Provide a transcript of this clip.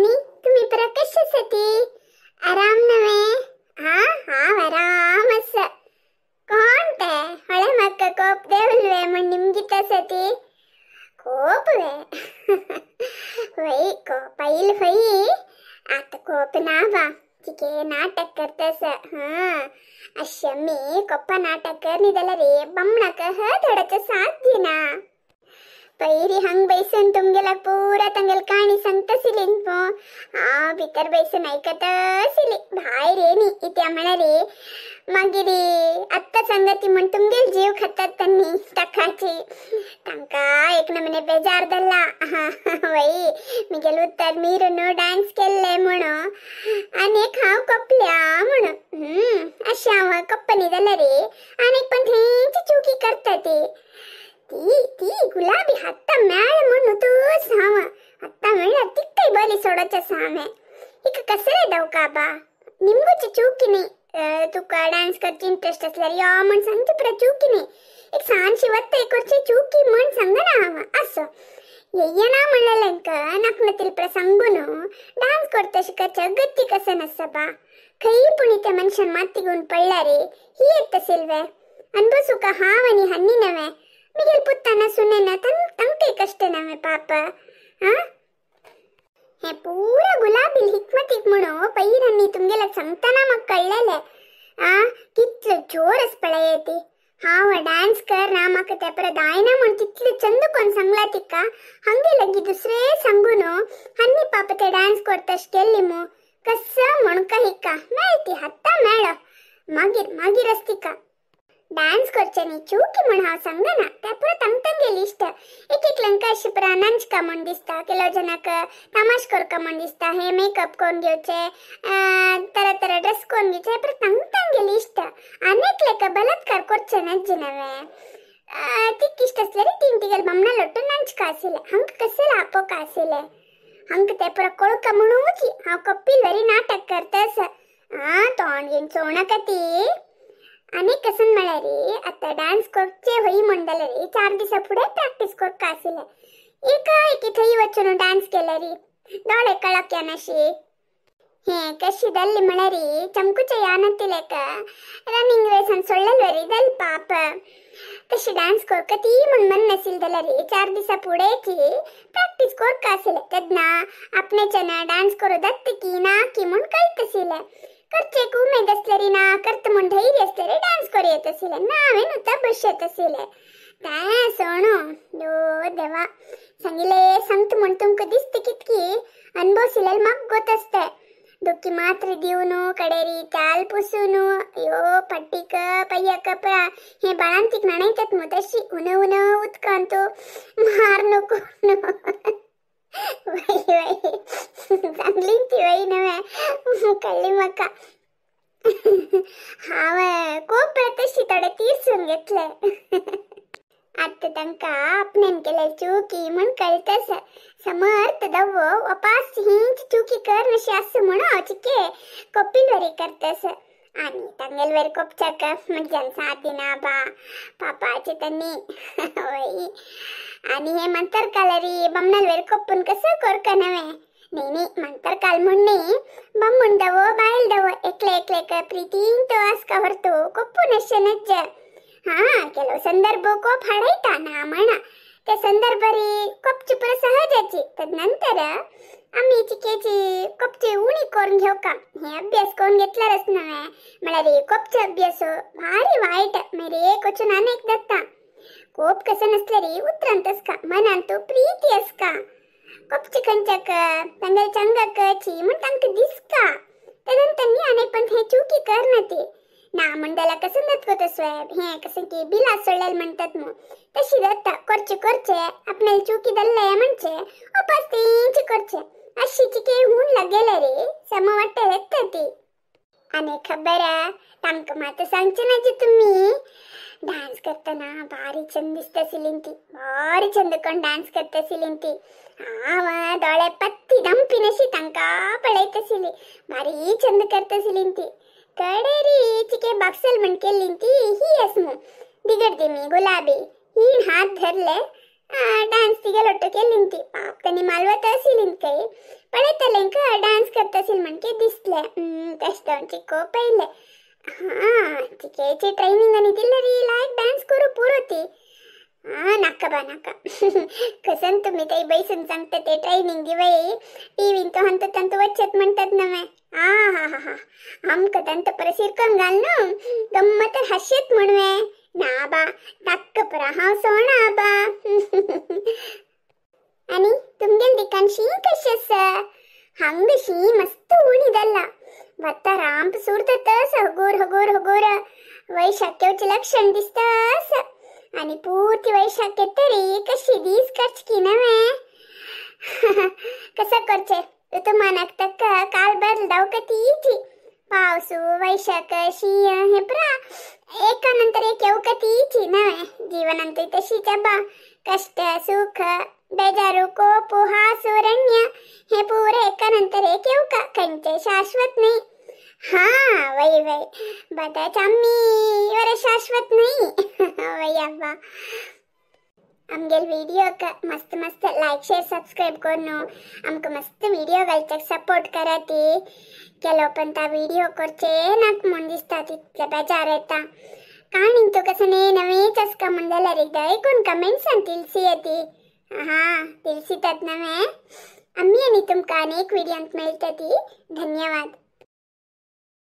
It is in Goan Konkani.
आणि तुम्ही पर कशासाठी आराम नव्हे? हा हा आराम अस कोण ते हळे मक्क कोप देवलवे म्हण निमगितसती कोपवे वै कोपाईल होई आता कोप नावा चिके नाटक करतस. हा अश्यमी कोप्प नाटक करनिदಲ್ಲ ರೀ ಬಮ್ಮಣಕ थोडच साथ ना पैरी हंग बैसून तुमगेला पूरा तंगेल काणी सांगतसिलीन पो हा भितर बैसून ऐकतसिली भायर येनी इत्या म्हणारी मागीर आत्ता सांगती म्हण तुमगेल जीव खातात त्यांनी टकाची तांका एक नमने बेजार दल्ला. वै मिगेल उत्तर मीरून डान्स केल्ले म्हणून आनी एक हांव कोपल्या म्हणून अशें हांव कप्पनी जाल्यार रे आनी पण थंयची चुकी करता ती ती ती गुलाबी हत्ता मेळ म्हणून तूच हांव हत्ता मेळ्ळ्यार तिक्कय बरी सोडोचें आसा हांवें. हिका कसले दवका बा निमगूची चुकी न्ही तुका डान्स करची इंट्रस्ट आसल्यार यो म्हण सांगची पुरो चुकी न्ही एक सान वत्तय करची चुकी म्हण सांगना हांव असो येयना म्हणलें नाकनतील प्र सांगून डान्स करता शिकाच्या गती कसं नासता बा खंय पूण त्या मनशान माती घेवन पडल्या रे ही येता सिल्वे अनबसुका हांव आनी हन्नी नव्हे मिगेल पुत्ताना सुनेना तांकांय कश्ट नव्हे पाप. हा हे पूरा गुलाबी हिकमतीक म्हणून पैरांनी तुमगेला सांगताना म्हाका कळलेलें. आ कितलो जोर पळय ती हांव डान्स कर ना म्हाका ते परत जायना म्हूण तितलो चंद कोण सांगला तिका हांगे लगी दुसरे सांगून हन्नी पाप ते डान्स करता केल्ली मू कसं म्हणका हिका मेळती हत्ता मेळो मागीर मागीर तिका डान्स करचे न्ही चुकी म्हण हांव सांगना त्या पुरो तांगेली इश्ट एक एक लंका अशी पुरा नाचका म्हण दिसता केलो जनाक तमाश करका म्हण दिसता हे मेकअप करून घेवचे तरा तरा ड्रेस करून घेवचे पुरो तांगेली इश्ट अनेक लेका बलात्कार करचे नज्जे नव्हे तिक इश्ट आसल्यार तीन तिगेल बामणा लोटून नाचका आशिल्लें हांकां कसले आपोवका आशिल्लें हांकां ते पुरो कळका म्हणूच हांव कपील वरी नाटक करता आं तोंड घेवन चोवनाका ती. आनी कसन म्हळ्यार रे आतां डान्स करचे होई म्हण जाल्यार रे 4 दिसां फुडें प्रॅक्टीस करका आशिल्लें एकाएकी थंय वचून डान्स केल्यार दोळे कळक्यान अशी हे कशी दल्ली म्हळ्यार चमकुचे यानतिलेक रनिंग रेसान सोडलेल वरी दल पाप तशी डान्स करका ती म्हण मन नाशिल्लें जाल्यार 4 दिसां फुडेंची प्रॅक्टीस करका आशिल्लें तेन्ना आपणेच्यान डान्स करूं जाता की ना की म्हूण कळटाशिल्लें करचे उमेद आसल्यार ना करता म्हूण धैर्य आसल्यार डान्स करूं येत आशिल्लें ना हांवें नुता बशेत आशिल्लें तें सोणू यो देवा सांगिल्लें सांगता म्हूण तुमकां दिसता कितकी अनुभवशिल्लें म्हाका गोत आसता दुखी मात्र दिवन कडेरी चाल पुसून यो पट्टीक पय्याक पळा हे बाळांतीक न्हाणयतात मू तशी उन उन उदकांत मार नको वय वय सांगली ती वय नव्हे कळ्ळी म्हाका हांव कोप तशी थोडे तिरसून घेतले. आतां तांकां आपणेन केले चुकी म्हण कळटास समर्थ दवो वापास हीच चुकी कर नशी आसा म्हणून हांव चिके कोपील वरी करतास आनी तांगेल वरी कोपच्याक म्हज्यान साथ दिना बा पापाचे त्यांनी वय आनी हे मंतर कालरी बमणाल वरी कोपून कसं करका नव्हे न्ही न्ही मंतर काल म्हण न्ही बमूण दवो बायल दवो एकले एकलेक प्रितीन तो आसका व्हरतो कोपून अशें नज्ज. हा ಕೆಲವು ಸಂದರ್ಭ ಕೋಪ ಹಡೈತಾ ನಾ म्हणा त्या संदर्भारी कोपची पुरो सहजाची तदनंतर आमी चिकेची कोपची उणी करून घेवका हे अभ्यास करून घेतल्यारच नव्हे म्हळ्यार कोपचो अभ्यास भारी वायट मागीर एक वचून आनी एक जाता कोप कसं नसल्यार उतरांत आसका मनांत प्रीती आसका कोपची खंयच्याक तांगेल्या चंगाक ची म्हण तांकां दिसका तदनंतर न्ही आनी पण हे चुकी करना ती ना म्हणटाल्या कसं नतको तसं हे कसं की बिला सोडलेलं म्हणतात मग तशी जाता करचे करचे आपल्याला चुकी दल्ले म्हणजे उपास तेंचे करचे अशी चिके हून लागेले रे सम वाटत येता ती. आनी खबर तांकां मात सांगचे ना जी तुम्ही डान्स करताना भारी चंद दिसता सिलीन ती भारी चंद कोण डान्स करता सिलीन ती हांव दोळे पत्ती दंपी नशी तांकां पळयता सिली भारी चंद करता सिलीन ती कडेरी चिके बाक्सल म्हण केल्ली ती ही आस मू बिगडती मी गुलाबी हीण हात धरले डान्स तिगेल ओट्टुक लिंती पाप तनी मालवत असील काही पळयतलेंक डान्स करता असील म्हणके दिसले. तशें कोप येयले. हां तिकेची ट्रेनिंग आनी दिल्ली लायक डान्स करू पुरो ती. हां नाका बा नाका. कसन तुम्ही ते बैसून सांगता ते ट्रेनिंग दिवय टीव्हीन तो हंत तंत वचत म्हणतात नवे. हा हा हा हा आमकां तंत पर सिरकोन घाल न्हू गम्मत हांशेत म्हणवे ना बा ताक्क परा हांव सोणा बा. आनी तुमगेल दिकान शी कशें आसा? हांग शी मस्त उणी जाल्ला वता रांप सुरतस हगूर हगूर हगूर वैशाख येवचें लक्षण दिसता आसा. आनी पुर्ती वैशाख येतरी कशी दीस काडची नवे. कसं करचें ऋतुमानाक तक्क काल बदल तीची पावसू वैशाख शी हे परा एका नंतर एक येवका तीची नवे. जीवनांत तशीच बा कष्ट सुख बेजारू कोप हासू रण्य हे पुरे एका नंतर एक येवका खंयचे शाश्वत नाही. हा वय वय बताच आम्ही वर शाश्वत नाही. वय अब्बा आमगेल व्हिडिओक मस्त मस्त लाईक शेअर सबस्क्राईब करून आमकां मस्त व्हिडिओ घालच्याक सपोर्ट कराती. केलो पण ता व्हिडिओ करचे नाक म्हूण दिसता तितले बेजार येता. काणी तुका कसं नवेच आसका म्हूण जाल्यार एकदां ऐकून कमेंट्सान तिलसी येती. हां तिलसीतात नवे. आम्ही आनी तुमकां अनेक व्हिडिओंत मेळटा ती. धन्यवाद.